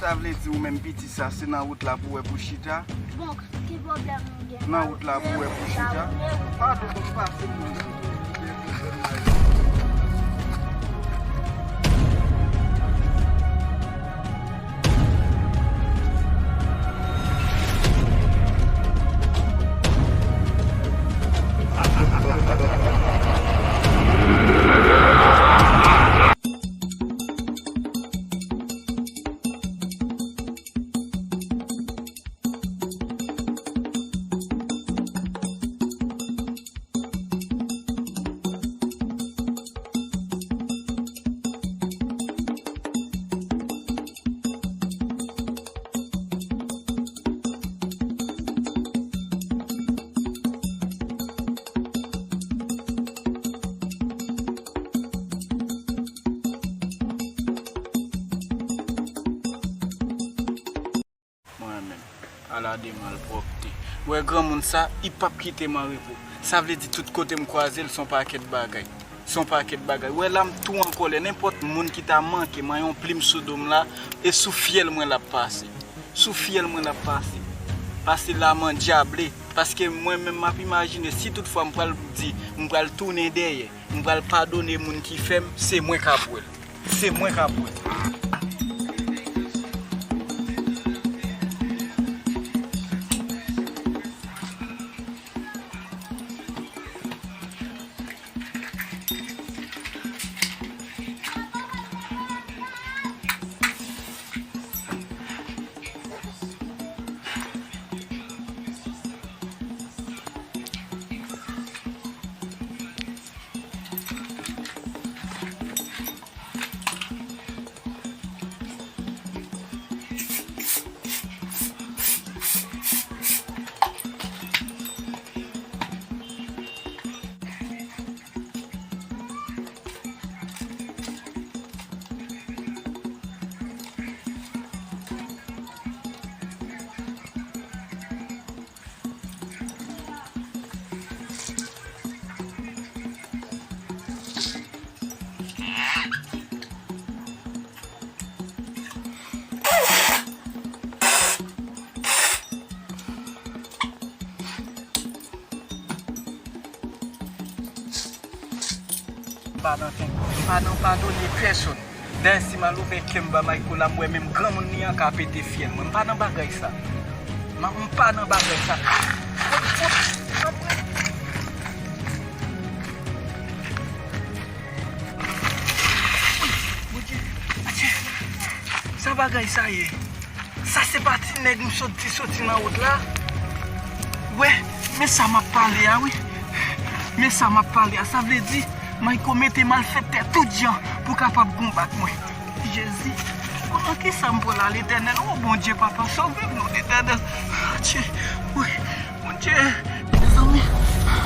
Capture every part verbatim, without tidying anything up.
Sa vle di ou menm piti sa, se nan wout la pou wè pou chita? Bon, ki pwoblèm ou gen? Nan wout la pou wè pou chita? Pase pou pase pou Mwen menm, ala de malpwòpte. Wè granmoun sa, li p ap kite m an repo. Sa vle di tout kote m kwaze l, se yon pakèt bagay. Se yon pakèt bagay. Wè la m tou an kòlè. Nenpòt moun ki ta manke m an yon plim sou do m la, e sou fyèl mwen l ap pase. Sou fyèl mwen l ap pase. Pase la m andyable. Paske mwen menm m ap imajine si toutfwa m pral di, m pral tounen dèyè, m pral padone moun ki fè m, se mwen k ap wè l. Se mwen k ap wè. M pa nan ten, m pa nan padone pèsonn. Dayè si m al ouvè kè m ba Mayko la, m wè menm granmoun li an ka pete fyèl mwen. M pa nan bagay sa. M, m pa nan bagay sa. Woy, Bondye, atye, sa bagay sa ye? Sa se pa ti nèg m sot di soti nan wout la? Wè, men sa m ap pale a wi. Men sa m ap pale a. Sa vle di, Mayko mete malfektè tout jan pou kapab konbat mwen. Jezi, kote kisa m pral la, Letènèl? O Bondye, papa, sove m non, Letènèl. Atye, wi, Bondye, mezanmi,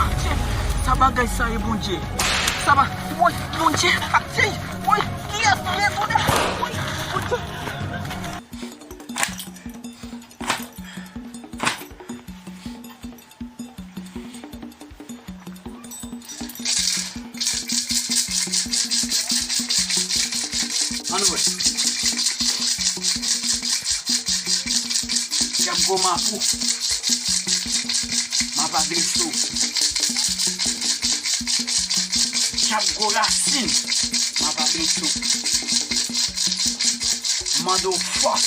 atye, sa bagay sa ye, Bondye? Sa ba, wi, Bondye, atye, wi, kiyès ki retounen? Wi, Bondye. Ann wè. Dyab gwo mapou. M ap adrese w. Dyab gwo rasin. M ap adrese w. M mande w fòs.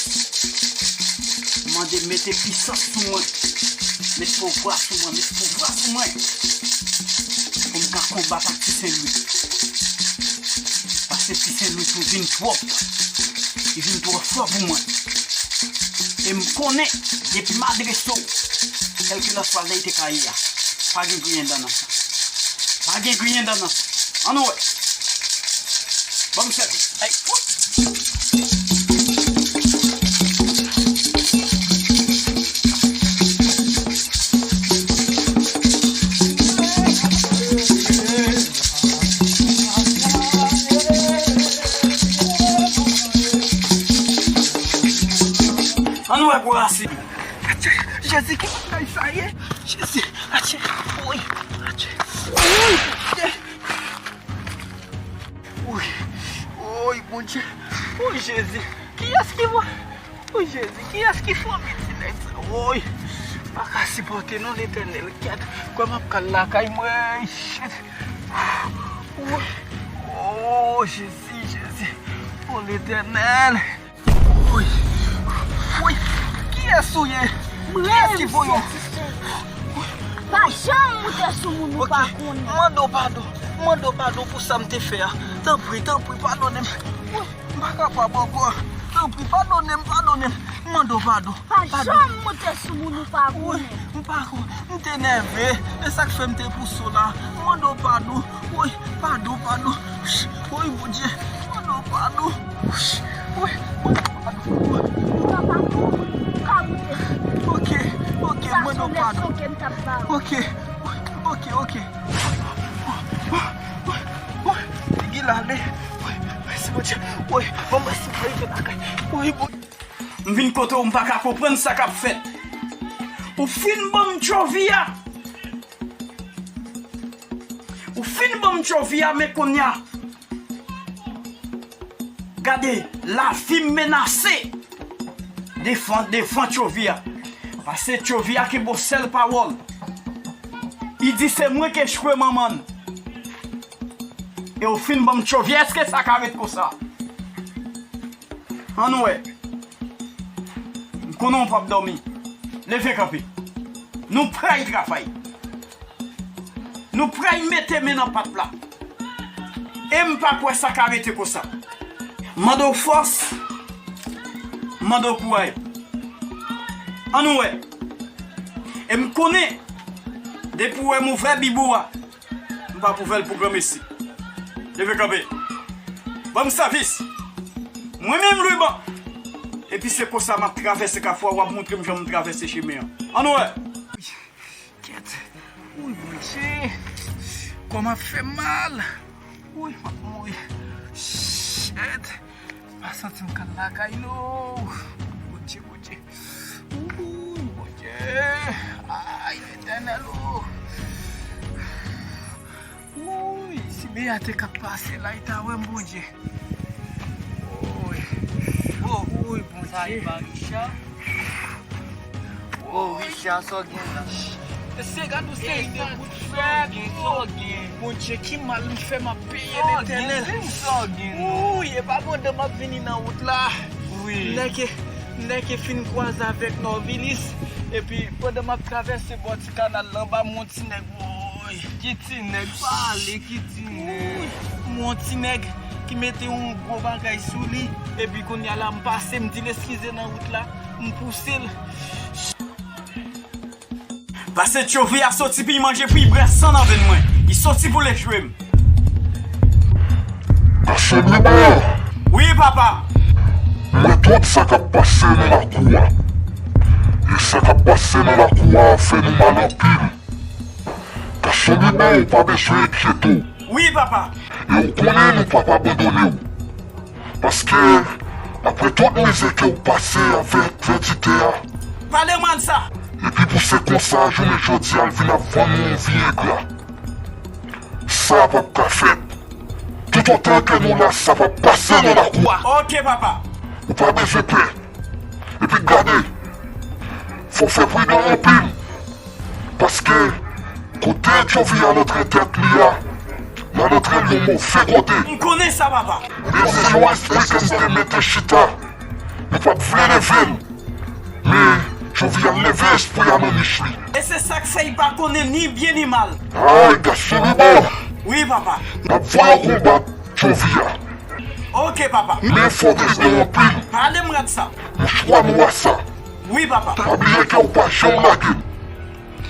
M mande mete pisans sou mwen. Met pouvwa sou mwen, met pouvwa sou mwen. Pou m ka konbat ak Ti Sen Lwi. Paske Ti Sen Lwi tou vin twòp. Li vin twò fò pou mwen. E m konnen, depi m adrese w, kèlkelanswa lè l te ka ye a, pa gen griyen dan nan sa. Pa gen griyen dan nan sa. Ann wè. Ban m sèvi. Ay, wout. Ann wè pou rasin. Atye, Jezi, ki bagay sa ye? Jezi, atye, woy, atye, woy, Bondye. Woy, woy, Bondye. Woy, Jezi. Kiyès ki vwa? O Jezi, kiyès ki fanmi ti nèg sa? Woy, m pa ka sipòte non, Letènèl. Kèt, kwè m ap kal lakay mwen. Shit. Woy. O Jezi, Jezi. O Letènèl. Woy. Woy. Kiyès ou ye? Kiyès ki voye w? Pa janm moute sou moun ou pa konnen. Mande w padon. Mande w padon pou sa m te fè a. Tanpri, tanpri, padone m. Woy. M pa kapab ankò. Tanpri, padone m, padone m. M mande w padon. Pa janm moute sou moun ou pa konnen. M pa konnen. M te nève. E sa k fè m te pouse w la. M mande w padon. Woy, padon, padon. Woy, Bondye. M mande w padon. Woy, m mande w padon. Ou pa pa konnen. Ou ka moute. Ok, ok, m mande w padon. Ok, ok, ok. Woy, woy, woy, woy. Gila ale. Woy, mèsi, Bondye. Woy, bon, mèsi, m rive lakay. Woy, Bondye. M vin kote w, m pa ka konprann sa k ap fèt. Ou fin ban m tchovi a. Ou fin ban m tchovi a, men kounye a, gade, lavi m menase devan, devan tchovi a. Paske tchovi a gen bon sèl pawòl. Li di se mwen ki echwe manman l. E w fin ban m tchovi a, èske sa ka ret konsa? Ann wè. M konnen w p ap dòmi. Leve kanpe. Nou pral travay. Nou pral mete men nan pat la. E m pa kwè sa ka rete konsa. M mande w fòs. M mande w kouraj. Ann wè. E m konnen, depi w wè m ouvè Bib ou a, m p ap ouvè l pou granmesi. Leve kanpe. Ban m sèvis. Mwen menm, Lwiban. Epi se konsa m ap travèse kafou a, w ap montre m jan m travèse chemen an. Ann wè. Kèt. Woy, Bondye. Kò m ap fè m mal. Woy, m ap mouri. Shit. M pa santi m ka al lakay, non. Bondye, Bondye. Woy, Bondye. Ay, Letènèl, o. Woy, si Beya te ka pase la, li ta wè m, Bondye. Woy. O, woy, Bondye. Sa e pa Richard? O, Richard, sa w gen la? Mesye, gad yon seri de bout fè. Sa w gen, sa w gen? Bondye, ki mal m fè m ap peye, Letènèl? Sa w gen, sa w gen, non? Woy, e pa pandan m ap vini nan wout la. Wi. M nèke, m nèke fin kwaze avèk Norvilis. Epi, pandan m ap travèse bò ti kanal la, anba m wè yon ti nèg, woy. Ki ti nèg, pale, ki ti nèg? Woy, m wè yon ti nèg ki mete yon gwo bagay sou li. Epi kounye a la, m pase, m di l eskize nan wout la, m pouse l. Paske tchovi a soti pou l manje, pou l bwè san nan venn mwen. Li soti pou l echwe m. Gason Lwiban! Wi, papa! M wè tout sa k ap pase nan lakou a. E sa k ap pase nan lakou a fè nou mal anpil. Gason Lwiban, ou pa bezwen enkyete w. Wi, papa! E ou konnen nou p ap abandone w. Paske, apre tout mizè ke w pase avèk vèditè a. Pale mwen sa! Epi pou se konsa, jounen jodi a, l vin ap vann ou yon vi engra. Sa p ap ka fèt. Toutotan ke nou la, sa p ap pase nan lakou a. Ok, papa. Ou pa bezwen pè. Epi gade, fò w fè pridan anpil. Paske kote tchovi a antre tèt li a, l al antre l yon move kote. M konnen sa, papa. Li se yon espri ke m te mete chita. Nou pa t vle leve l. Men, tchovi a leve espri a nan nich li. E se sa k fè li pa konnen ni byen ni mal. Ay, gason Lwiban! Wi, papa. N ap voye w konbat tchovi a. Ok, papa. Men fò w te gen anpil. Pale m rad sa. Mouchwa nwa sa. Wi, papa. Pa bliye ke w pa janm lage l.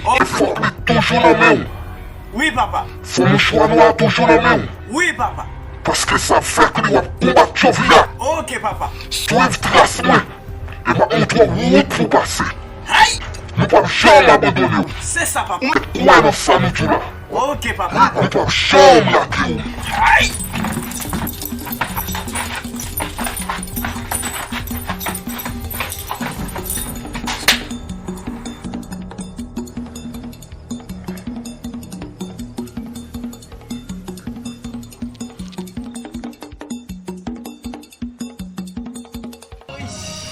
Ok. E fòk li toujou nan men w. Wi, papa. Fò mouchwa nwa a toujou nan men w. Wi, papa. Paske sa fèk li w ap konbat tchovi a. Ok, papa. Swiv tras mwen. E m ap montre w wout pou w pase. Ay! Nou p ap janm abandone w. Se sa, papa. Ou mèt kwè nan sa nou di w la. Ok, papa. Nou p ap janm lage w. Ay!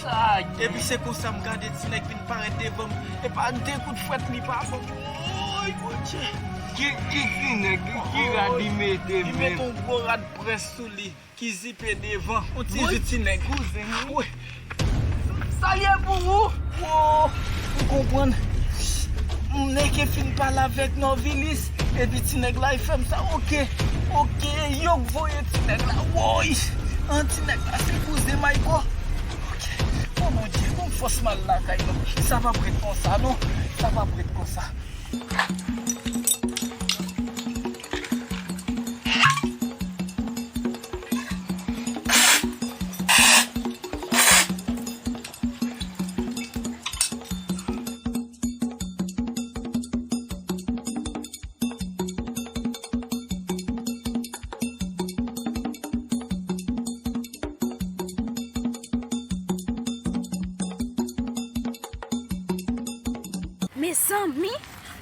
Ay, epi se konsa m gade ti nèg vin parèt devan m. Epa de kout fwèt li pa bon. Woy, Bondye. Ki, ki ti nèg, ki, ki rad li mete menm? Li mete yon gwo rad près sou li. Ki zipe devan, yon ti, woy, jou ti nèg. Kouzen, wi. Woy. Sa l ye pou ou? Wo, m konprann. M nèke fin pale avèk Novilis, epi ti nèg la, li fè m sa. Oke, oke, yo k voye ti nèg la. Woy, an ti nèg la, se kouzen Mayko. Oke, o Bondye, bon fòs m al lakay nou. Sa p ap ret konsa, non. Sa p ap ret konsa. Mezanmi,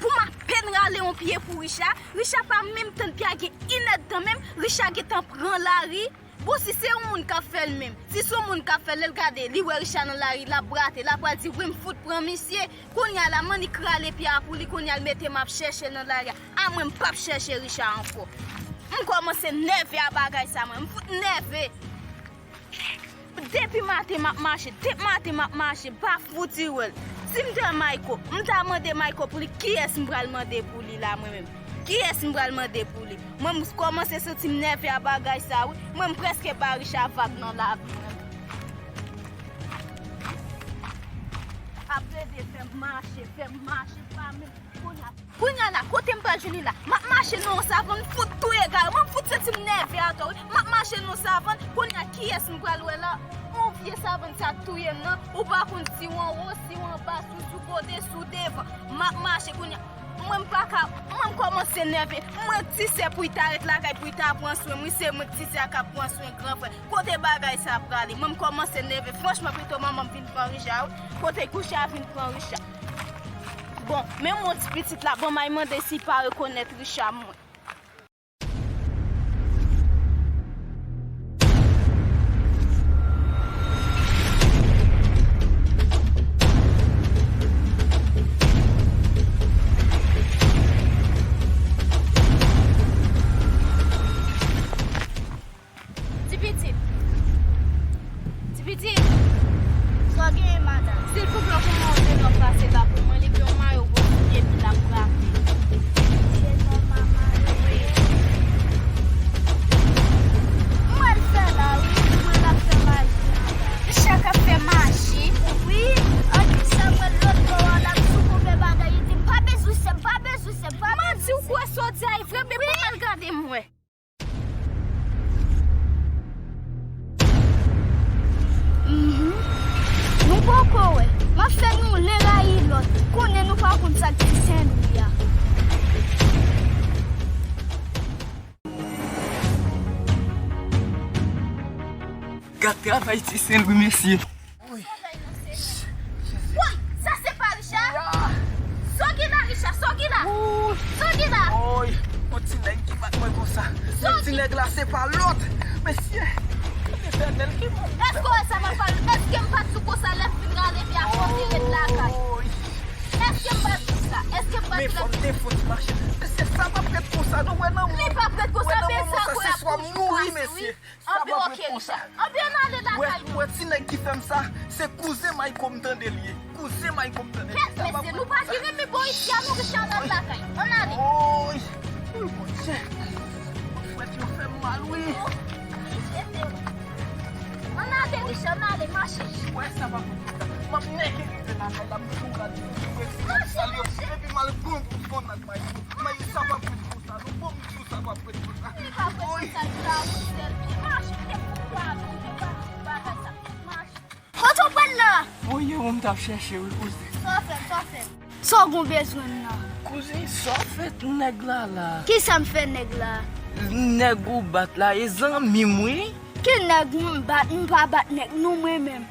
pou m apèn rale yon pye pou Richa, Richa pa menm tann pye a gen inèdtan menm, Richa gentan pran lari. Bon, si se yon moun k ap fè l menm, si se yon moun k ap fè l, lè l gade, li wè Richa nan lari, l ap brate, l ap pral di, wi, m fout pran misye. Kounye a la, m annik rale pye a pou li, kounye a l mete m ap chèche l nan lari a. A mwen, m p ap chèche Richa ankò. M kòmanse nève a bagay sa, mwen. M fout nève. Depi maten m ap mache, depi maten m ap mache, m pa fouti wè l. Si m te Mayko, m ta mande Mayko pou li, kiyès m pral mande pou li la, mwen menm? Kiyès m pral mande pou li? Mwen, m kòmanse santi m nève a bagay sa, wi. Mwen, m prèske ba Richa vag nan lavi, mwen. Ap plede fè m mache, fè m mache, pa menm. Kounye a, kounye a la, kote m pral jwenn li la? M ap mache nan yon savann, m fout touye kay mwen, m fout santi m nève atò, wi. M ap mache nan yon savann, kounye a, kiyès m pral wè la? Yon vye savann sa touye m nan, ou pa konn si w anwo, si w anba, si w sou kote, si w devan. M ap mache kounye a. Mwen, m pa ka, mwen, m kòmanse nève. Mwen, ti sè pou y ta ret lakay, pou y ta pran swen m, wi, se mwen, ti sè a k ap pran swen gran frè. Kote bagay sa prale? Mwen, m kòmanse nève. Franchman, pito manman m vin pran Richa, wi. Kote Richa vin pran Richa? Bon, menm yon ti pitit la, bon, m al mande si l pa rekonèt Richa, mwen. Ti pitit. Ti pitit. Sa w genyen, madanm? Silvouplè, pou mwen, w te lòk pase la pou mwen, li gen yon mayo gwo sou li epi l ap brake. Jenon mama yo. Wi. Mwen l fè la, wi. Mwen l ap fè maji anba. Richa k ap fè maji? Wi. An di sa, mwen lòt bò a, l ap sou koupe bagay, li di, m pa bezwen sè, m pa bezwen sè, m pa bezwen sè. Manti, ou kwè sa w di a e vre, men pa mal gade m wè. Mhm. Nou poko wè. M ap fè nou len rayi lòt. Konnen nou pa konn sa k di Sen Lwi a. Gad travay ti Sen Lwi, mesye. Woy! Woy! Sa se pa Richa? Sa w gen la, Richa? Sa w gen la? Sa w gen la? Woy! Yon ti nèg ki bat mwen konsa. Ti nèg la se pa lòt. Mesye! Etènèl, ki moun? Èske w wè sa m ap pale? Èske m pa t di w konsa lè m fin rale pye a fò m te ret lakay? Woy! Èske m pa t di w sa? Èske m pa t di w sa? Men fò m te fout mache. Mesye, sa p ap ret konsa, non, wè nan mwen. Li p ap ret konsa, men sa kwe a pou mouri, mesye. Anben, oke, Richa. Anben, ann ale lakay nou. Wè, wè, ti nèg ki fè m sa, se kouzen Mayko m tande l ye. Kouzen Mayko m tande l ye. Kèt, mesye, nou pa gen renmen bò isi a, non, Richa, ann al lakay. Ann ale. Oy, oy, Bondye. Frèt yo fè m mal, wi. Ann ale, Richa, ann ale, mache. Wè, sa pa pou m ap nèke rive lakay la, m toujou gade. Mache, mache. Epi m al pran pou fon ak Mayko. Mayko, sa pa pou m ap ret konsa, non, bon, m di w sa pa pou m ap ret konsa. Li pa ret konsa, li pa ret konsa. Mache, te fout pa, nou te pa bagay sa. Mache. Kote w pral la? Ou ye ou m t ap chèche, wi, kouzen. Sa w fè, sa w fè? Sa w gon bezwen m nan? Kouzen, sa w fè nèg la la? Kisa m fè nèg la? Nèg ou bat la, e zanmi m, wi. Ki nèg m bat? M pa bat nèg, non, mwen menm.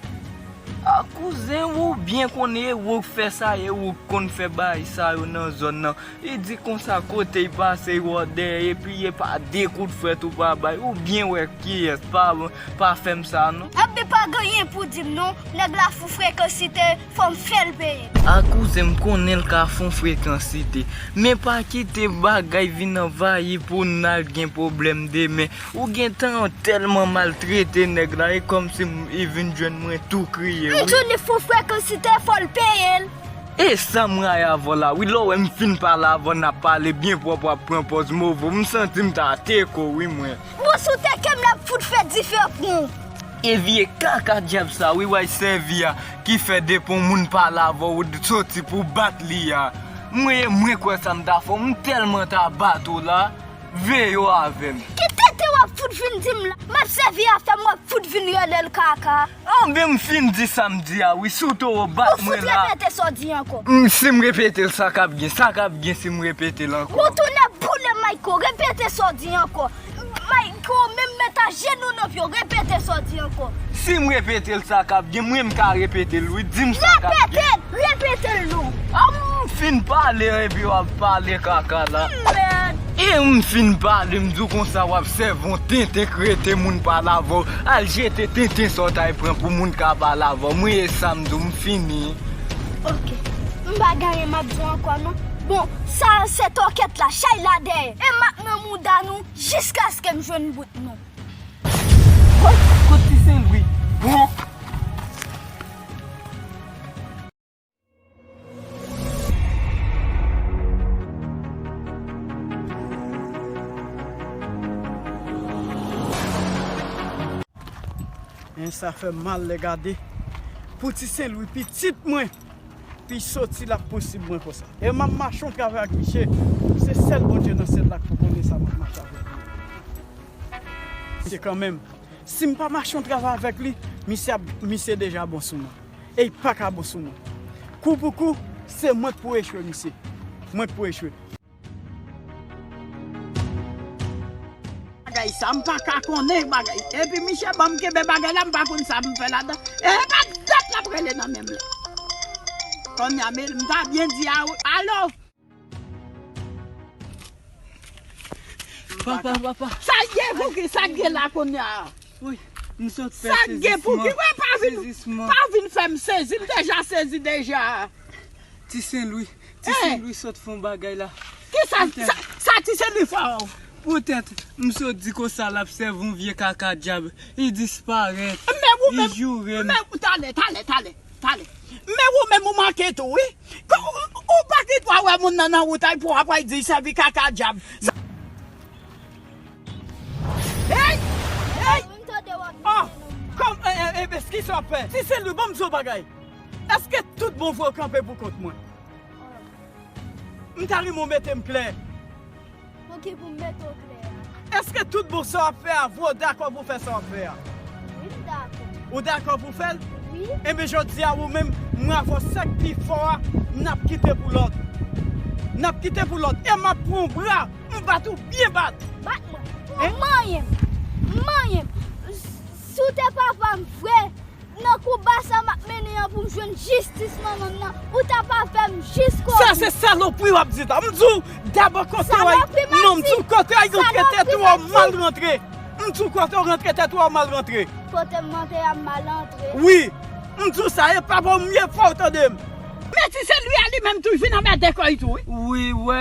A kouzen, ou byen konnen e ou k fè sa, e ou k konn fè bagay sa yo nan zòn nan. Li di konsa kote l pase, y wè w dèyè, epi e pa de kout frèt ou pa bay. Ou byen wè kiyès, pa, pa fè m sa non. Anben pa gen anyen pou di m non, nèg la fou frekansite, fò m fè l peye. A kouzen, m konnen l ka fon frekansite, men pa kite bagay vin anvayi pou n al gen pwoblèm demen. Ou gentan tèlman maltrete nèg la, e kòmsi m, li vin jwenn mwen tou kriye, wi. M di w li fou frekansite, fò l peye l. E sa m rayi avè w la, wi, lè w wè m fin pale avè w, n ap pale byen pwòp, w ap pran pòz move, m santi m ta teke w, wi, mwen. Bon, si w teke m, l ap fout fè dife pran w. E vye kaka dyab sa, wi, w al sèvi a, ki fè depi yon moun pale avè w, ou soti pou w bat li a. Mwen, e mwen kwè sa m ta fè w, m tèlman ta bat ou la. Veye w avè m. Ki tete w ap fout vin di m la? M ap sèvi afè m, w ap fout vin rele l kaka. Anben, m fin di sa m di a, wi, si w towo bat mwen la. Ou fout repete sa w di ankò. M, si m repete l, sa k ap gen? Sa k ap gen si m repete l ankò? Ou tounen boule Mayko, repete sa w di ankò. Mayko, menm met ajenou nan pye w, repete sa w di ankò. Si m repete l, sa k ap gen? Mwen, m ka repete l, wi. Di m sa k ap gen. Repete l, repete l non. A, m fin pale epi w ap pale kaka la. Mèd. E m fin pale, m di w konsa w ap sèvi yon tenten k rete moun pale avè w. Al jete tenten sa w t al pran pou moun ka pale avè w. Mwen e sa m di w, m fini. Oke. M pa gen anyen m ap di w ankò non. Bon, sa se tòkèt la, chay la dèyè. E m ap nan mouda nou jiskaske m jwenn bout nou. Kot, kot Ti Sen Lwi? Bon. Men sa fè m mal lè gade. Pou Ti Sen Lwi, pitit mwen, pou l soti l ap pousib mwen konsa. E m ap mache yon travay ak misye. Se sèl Bondye nan syèl la k pou konnen sa m ap mache avèk li. Se kanmenm. Si m pa mache yon travay avèk li, misye ap, misye deja bon sou mwen. E l pa ka bon sou mwen. Kou pou kou, se mwen k pou echwe misye. Mwen k pou echwe. Bagay sa, m pa ka konnen bagay. Epi misye ban m kenbe bagay la, m pa konn sa m fè ladan. E pa dat l ap rele nan men m la. Kounye a, men m ta byen di a, alo? Papa, papa. Sa k gen Pouki, sa k gen la kounye a? Wi, m sot fè sezisman. Sa k gen Pouki, wè, pa vin, pa vin fè m sezi, m deja sezi deja. Ti Sen Lwi, Ti Sen Lwi sot fè yon bagay la. Kisa, sa, sa Ti Sen Lwi fè w? Poutèt, m sot di konsa l ap sèvi yon vye kaka dyab, li disparèt, li joure m. Men ou menm, men ou, talè, talè, talè. Talè. Men ou menm ou manke tou, wi. Ou, ou pa gen dwa wè moun nan nan wout la, pou w ap di l sèvi kaka dyab. Sa... Hey! Hey! Oh! Kòm, e, e, e, kisa w ap fè? Ti Sen Lwi, ban m di w bagay. Èske tout bon vre w kanpe pou kont mwen? M ta renmen w mete m klè. Oke, pou m mete w klè a. Èske tout bon sa w ap fè a, vre w dakò pou w fè sa w ap fè a? Wi, m dakò. Ou dakò pou w fè l? Wi. Enben, jodi a, ou menm, mwen avè w sèk pi fò a, n ap kite pou lòt. N ap kite pou lòt. E m ap pran w bra, m bat ou byen bat. Bat mwen. Pou manyen m. Manyen m. Si w te papa m vre, nan konba sa m ap mennen an pou m jwenn jistis manman m nan, ou t ap avè m jiskobou. Sa se salopri w ap di la. M di w, dabò kote w ay, non, m di w kote w ay rantre tèt ou, w ap mal rantre. M di w kote w rantre tèt ou, w ap mal rantre. Kote m rantre, ap mal rantre. Wi. M di w sa, e pa bon, m ye fò w tande m. Men Ti Sen Lwi a li menm tou, vin anmède kò l tou, wi. Wi, wè,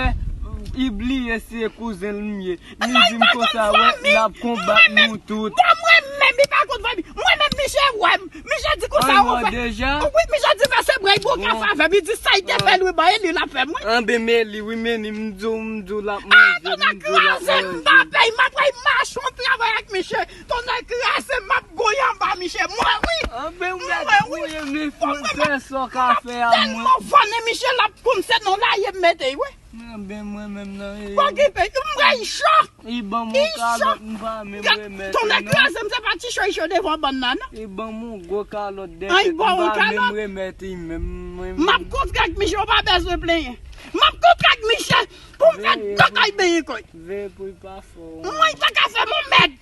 li bliye se kouzen l m ye. Li di m konsa, wè, l ap konbat nou tout. Bon, mwen menm, li pa konn fanmi. Mwen menm, misye wè m. Misye di konsa, ou fè. Wi, misye di vèsebra l bouke avè m. Li di sa l te fè l, wi, bon, e li l ap fè mwen. Anben, men li, wi, men li, m di w, m di w l ap manje, m di w l ap manje. A, tonnè kraze m, m pa pè, m ap pral mache yon travay ak misye. Tonnè kraze m, m ap gouye anba misye. Mwen, wi. Anben, ou mèt gouye, men fè sa w ka fè a, mwen. M ap tèlman vannen misye, l ap konn se non la ye m mete, wi. Anben mwen menm nan, e. Okipe, m gen cho. Li ban m yon kalòt, m pa menm remèt li, non. Tonnè kraze m, se pa ti cho, cho devan bann nan, non. Li ban m yon gwo kalòt dèfèt, m pa menm remèt li menm, mwen menm. M ap kontre ak misye, ou pa bezwen plenyen. M ap kontre ak misye pou m fè dòt ay benyen kò l. Veye pou l pa fè w. Mwen, li pa ka fè m yon mèd.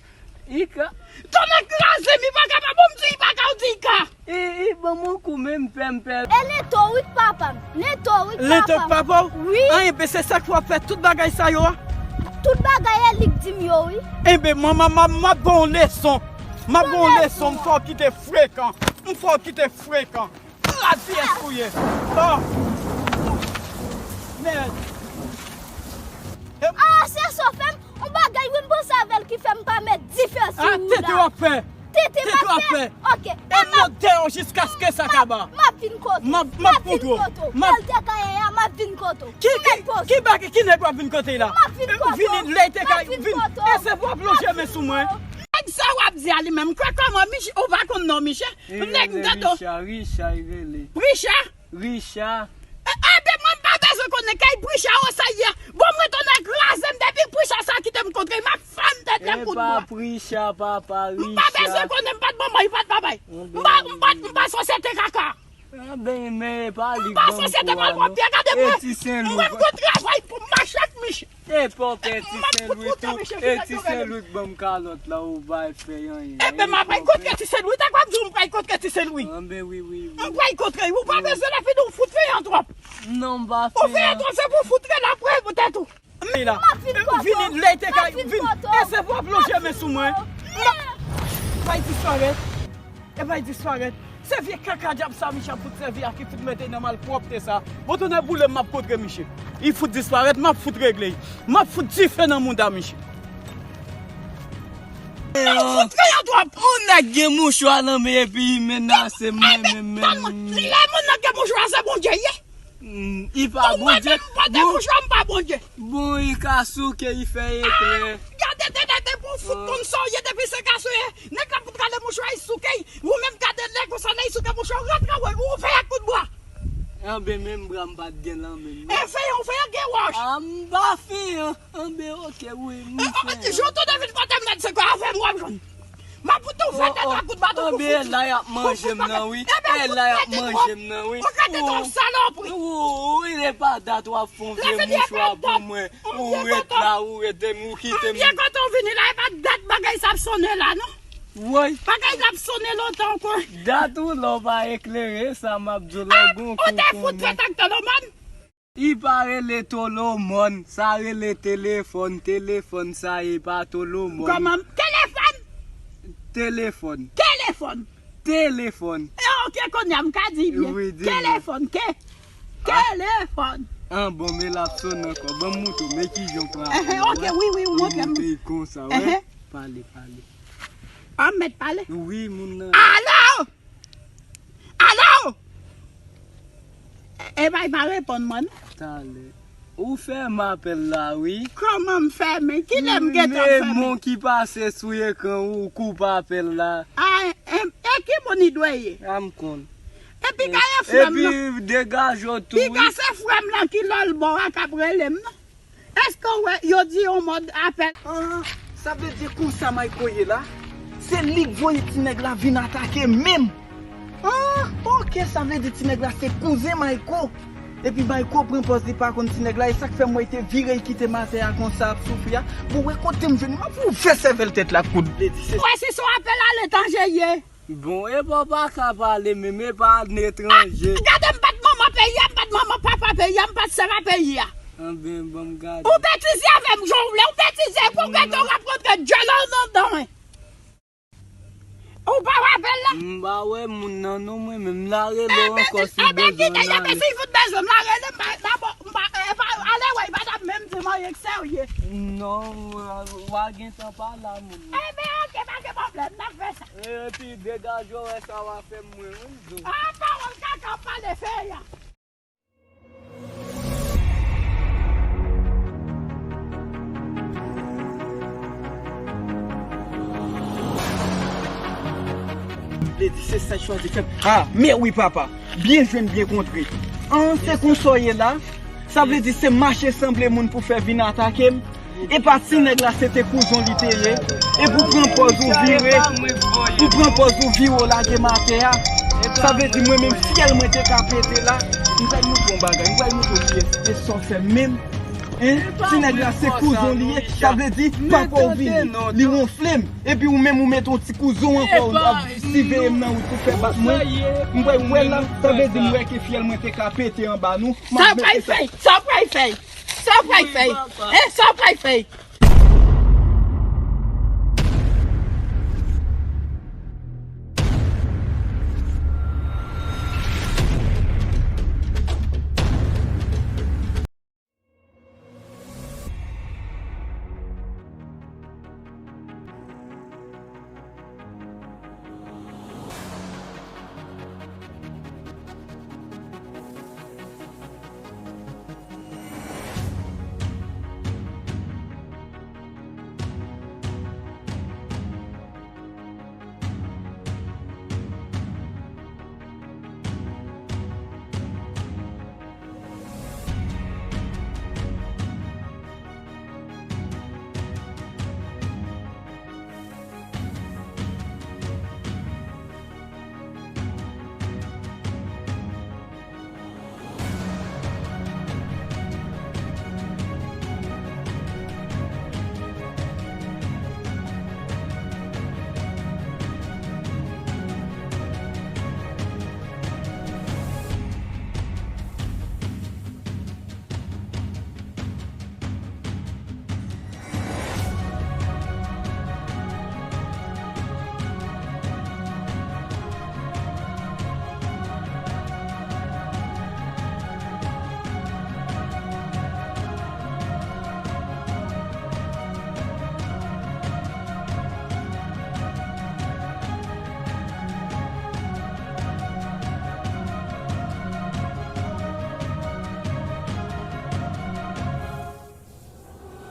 Li ka. Tonnè kraze m, li pa ka, pa bon m di li pa ka, ou di li ka. Li, li ban m yon M pè, m pè. E Leto wi k papa m. Leto wi k papa m. Leto k papa w? Wi. An, enben, se sa k fè w ap fè tout bagay sa yo a? Tout bagay e li k di m yo wi. Enben, manman, m ap, m ap ba w leson. M ap ba w leson, m fè w kite frekan. M fè w kite frekan. Rat V S ou ye. Oh. Mèd. Ah, se sa w fè m yon bagay wi, m panse avè l ki fè m pa met dife sou ou la. Ah, tete w ap fè. Tete m ap fè. Ok. E m ap dèyè w jiskaske sa kaba. M ap vin kote w. M ap, m ap vin kote w. Bèl te ka ye a, m ap vin kote w. Ki, ki, ki bagay, ki nèg w ap vin kote la? M ap vin kote w. Vini, lè te ka vin. E se pou w ap lonje men sou mwen. Nèg sa w ap di a li menm, kwè kòman, Mich-, ou pa konn non Miche? Nèg m tande w. Richa, Richa, li rele. Richa? Richa. E, e, ben, mwen m pa bezwen konnen kay Pricha o sa ye. Bon, mwen tonè kraze m depi Pricha sa kite m kontre, m ap fann tèt li ak kout bwa. E pa Pricha, papa, Richa. M pa bezwen konnen, m pa t manman, li pa t papa. M pa, m pa, m pa sosyete kaka. A ben, men e pa li k ban m kou a non. E ti Sen Lwi. Mwen m gon travay pou m mache ak Mich-, E pòkè ti Sen Lwi tou, e ti Sen Lwi k ban m kalòt la, ou pa fè anyen. Enben, m ap pral kontre ti Sen Lwi, ta kwa di w m pral kontre ti Sen Lwi. Anben, wi, wi, wi. M pral kontre, ou pa bezwen la fini, ou fout feyan twòp. Non, m pa feyan. Ou feyan twòp, se pou fout rele apre pou tèt ou. Vini la. Vini, lè te ka vin. E se pou w ap lonje men sou mwen. Bay disparèt. E bay disparèt. Se vye kaka dyab sa Miche ap fout sèvi a ki fout mete nan malpwòpte sa. Bon, tonè boule m, m ap kontre Miche. Li fout disparèt, m ap fout regle l. M ap fout dife nan mouda Miche. Ou fout kriye twòp. Yon nèg gen mouchwa nan men epi li menase m, mwen menm, menm. Lè moun nan gen mouchwa, se Bondye ye. Hmm, li pa Bondye. Mwen menm, m pa gen mouchwa, m pa Bondye. Bon, li ka souke, li fè eklè. Gade, gade, gade, pou fout konn sa w ye depi se ka sou ye. Nèg la fout rale mouchwa, li souke. Ou menm gade lè konsa, lè li souke mouchwa, w rantre wè, ou fè ak kout bwa. Anben, menm bra m pa t gen lan menm non. E feyan, ou feyan gen wòch. A, m pa feyan. Anben, oke, wi, m feyan. Jan w tonè vin pote m mèd se kwa avè m w ap jwenn. M ap fout ou fè tèt la kout baton pou fout. Anben, la y ap manje m nan, wi. E la y ap manje m nan, wi. Ou ka te yon salopri. Ou, ou, e pa dat w ap fè yon vye mouchwa pou mwen. Ou ret la, ou rete m, ou kite m. M byen kontan w vini la, e pa dat bagay sa ap sonnen la, non. Woy. Bagay la ap sonnen lontan ankò. Dat ou la w pa eklere, sa m ap di w la, gon kou konnen. Ou te fout fèt ak Tolomòn? Li pa rele Tolomòn, sa rele telefòn, telefòn sa ye, pa Tolomòn. Kòman? Telefòn? Telefòn. Telefòn. Telefòn. E, oke, kounye a m ka di byen. Wi, di mwen. Telefòn, ke, telefòn. An bon, men l ap sonnen ankò. Ban m montre w, men kijan w pran apèl la. Oke, wi, wi, ou montre m. Li monte konsa, wi. Pale, pale. An m mèt pale? Wi, moun nan. Alo! Alo! E bay pa reponn mwen. Talè. Ou fèmen apèl la, wi. Kòman m fèmen? Kilè m gentan fèmen? Men moun ki pase sou ekran ou koupe apèl la. A, e, e ki moun li dwe ye? A m konn. E piga e frè m nan. Epi degaje w tou, wi. Piga se frè m nan ki lòlbò a k ap rele m nan. Èske w wè yo di yon mòd apèl? Ah, sa vle di konsa Mayko ye la? Se li k voye ti nèg la vin atake m menm. Ah, oke, sa vle di ti nèg la se kouzen Mayko. Epi Mayko pran pòz li pa konn ti nèg la, e sa k fè m wè l te vire l kite m atè a konsa ap soufri a. Bon, wè kote m jwenn li, m ap ouvè sèvèl tèt la kout. Vle di se... Wè si se yon apèl aletranje ye. Bon, e pa w pa ka pale menm, e pa an etranje. Ah, gade m pa t manman peyi a, m pa t manman papa peyi a, m pa t sè pa peyi a. Anben, ban m gade. Ou betize avè m jan w vle, ou betize pou w gentan rankontre dyòl ou nan dan. Ou pa wè apèl la? M pa wè moun nan non mwen menm, m la rele w ankò si w bezwen m la rele. Enben, kite l, si l fout bezwen m la rele, m pa, m pa, m pa, e pa, ale wè, li pa t ap menm di m anyen k serye. Non, w a gentan pale a moun nan. Enben, oke, pa gen pwoblèm, n ap fè sa. Epi degaje w wè sa w a fè m mwen, wi, m di w. Ah, pawòl kaka w pale fè a. Vle di se sa k chwazi fè m. Ah, men wi papa. Byen jwenn, byen kontre. An, se konsa w ye la. Sa vle di se mache sanble moun pou fè vin atake m. Epa ti nèg la se te kouzon li te ye. Epi w pran pòz ou vire. Ou pran pòz ou vire w lage m atè a. Sa vle di mwen menm fyèl mwen te ka pete la. M pral montre w yon bagay. M pral montre w kiyès e sa w fè m menm. Hein? Ti nèg la se kouzon li ye, sa vle di papa w vini, li wonfle m. Epi ou menm ou mete yon ti kouzon ankò, w ap siveye m nan wout pou fè bat mwen. M kwè wè la, sa vle di m wè ke fyèl mwen te ka pete anba nou. Sa w pral fè? Sa w pral fè? Sa w pral fè? Hein? Sa w pral fè?